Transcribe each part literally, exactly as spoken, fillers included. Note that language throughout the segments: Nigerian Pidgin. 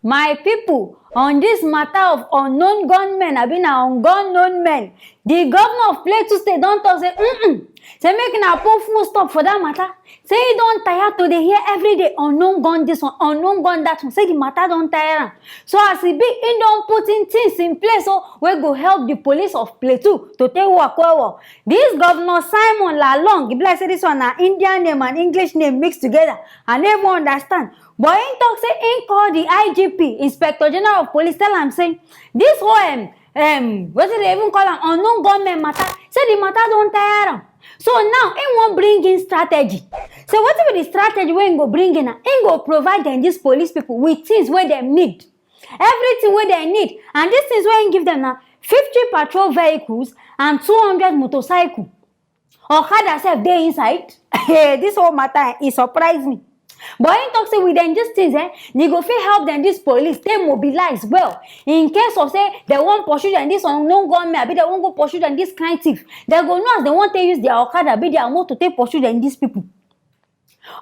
My people, on this matter of unknown gunmen, abi na unknown men, the governor of Plateau State don talk say, mm-mm, say make una put full stop for that matter. Say he don tire to dey hear every day unknown gun this one, unknown gun that one. Say the matter don tire am. So as e be, he don put in things in place, so wey go help the police of Plateau to take work well well. This governor Simon Lalong, e be like say this one na Indian name and English name mix together. I no even understand. But he talk say he call the I G P, Inspector General of Police, tell am say this whole um, um, wetin dey even call am, unknown gunmen matter, say the matter don tire am. So now he wan bring in strategy. So wetin be the strategy wey he go bring in? He go provide dem, these police people, with things wey dem need, everything wey dem need, and these things wey he give dem na fifty patrol vehicles and two hundred motorcycle. Okada sef dey inside. Hey, this whole matter, e surprise me. But he talk say with dem these things, eh, e go fit help dem, this police, take mobilize well in case of say dem wan pursue dem, this unknown gunmen, abi dem wan go pursue dem, this kind thief. Dem go know as dem wan take use their okada, abi their motor, take pursue dem, these people.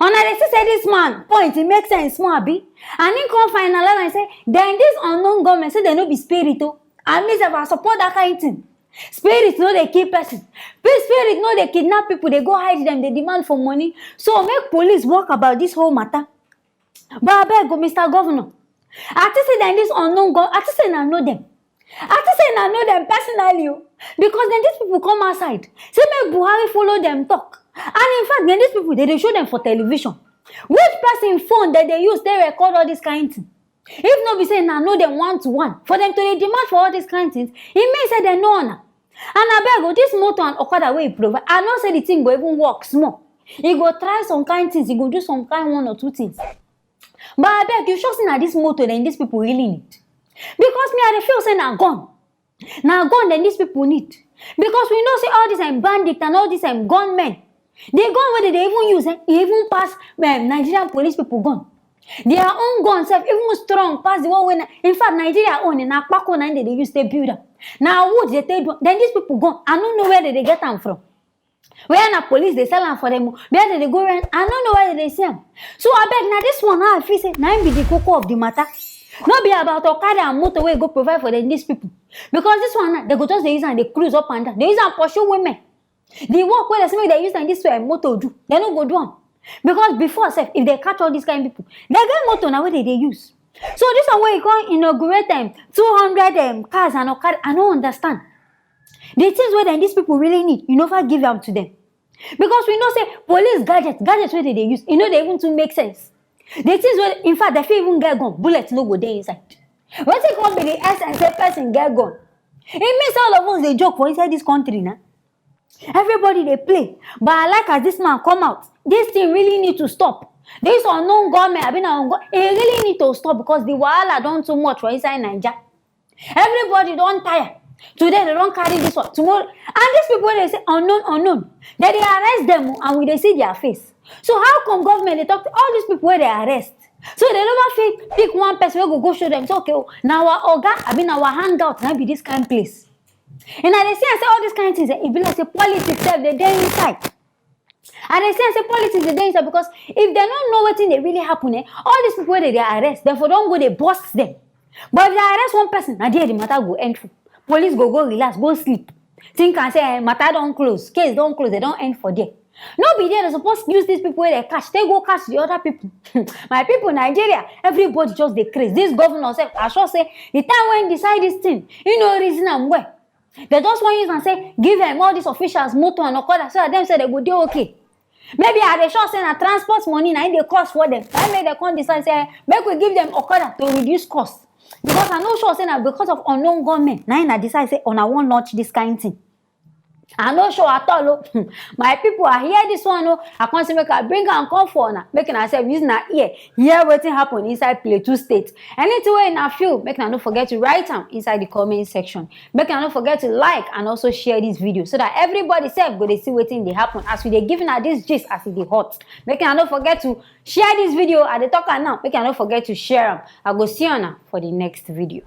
Una dey see say this man point, e make sense small, abi? And he come finalize and say dem, this unknown gunmen, say dem no be spirit o. And me sef, I support that kind thing. Spirit no dey kill person. Pe- spirit no dey kidnap people, dey go hide dem, dey demand for money. So make police work about this whole matter. But abeg o, Mister Governor, I think say dem, this unknown gun, I think say una know dem. I think say una know dem personally o, because dem, these people come outside say make Buhari follow dem talk. And in fact, dem, these people, dem dey show dem for television. Which person phone dem dey use take record all this kind thing? If no be say una know dem one to one, for dem to dey demand for all this kind things, e mean say dem know una. And abeg o, this motor and okada wey e provide, I know say the thing go even work small. E go try some kind things, e go do some kind one or two things. But abeg, you sure say na this motor dem, these people really need? Because me, I dey feel say na gun. Na gun dem, these people need. Because we know say all these um, bandits and all these um, gunmen, the gun wey dem dey even use, eh, e even pass um, Nigerian police people gun. Their own gun sef even strong pass the one wey na, in fact, Nigeria own, eh, na kpako na im dem dey use take build am. Na wood dem take do am. Then these people gun, I no know where dem dey get am from. Where na police dey sell am for dem o, where dem dey go rent, I no know where dem dey see am. So abeg, na this one now I feel say na im be the koko of the matter. No be about okada and motor wey go provide for dem, these people. Because this one now, dem go just dey use am dey cruise up and down, dey use am pursue women. The work wey dem say make dem use am, this um, motor do, dem no go do am. Because before sef, if dem catch all these kind people, dem get motor na wey dem dey use. So this one wey e come inaugurate um, two hundred um, cars and okada, I no understand. The things wey dem, these people really need, you never give am to them. Because we know say police gadget, gadget wey dem dey use, e no dey even too make sense. The things wey, in fact, dem fit even get gun, bullet no go dey inside. Wetin come be the essence say person get gun? E mean say all of us dey joke for inside this country na. Everybody dey play. But I like as this man come out. This thing really need to stop. This unknown gunmen, abi na unknown, e really need to stop because the wahala don too much for inside Naija. Everybody don tire. Today dem don carry this one, tomorrow. And these people wey dem say unknown, unknown, dem dey arrest dem o, and we dey see their face. So how come government dey talk to all these people wey dem arrest? So dem never fit pick one person wey go go show dem say, okay o, na our oga, abi na our hangout na be this kind place. And I dey see am say all these kind things, eh, e be like say politics sef dey dey inside. I dey see am say politics dey dey inside because if dem no know wetin dey really happen, eh, all these people wey dem dey arrest, dem for don go dey burst dem. But if dem arrest one person, na there the matter go end for. Police go go relax, go sleep. Think am say eh, matter don close, case don close, dem don end for there. No be there dem suppose use these people wey dem catch, take go catch the other people. My people, Nigeria, everybody just dey craze. This governor sef, I sure say the time wey he decide this thing, he no reason am well. Dem just wan use am say give um, all these officials motor and okada so that dem say dem go dey okay. Maybe I dey sure say na transport money na im dey cost for dem. Na im make dem come decide say make we give dem okada to reduce cost. Because I no sure say na because of unknown gunmen na im una decide say una wan launch this kind thing. I no sure at all o. My people, I hear this one o. I come say make I bring am come for una. Make una sef use una ear hear wetin happen inside Plateau State. Anything wey una feel, make una no forget to write am inside the comment section. Make una no forget to like and also share this video so that everybody sef go dey see wetin dey happen as we dey give una this gist as e dey hot. Make una no forget to share this video. I dey talk am now. Make una no forget to share am. I go see una for the next video.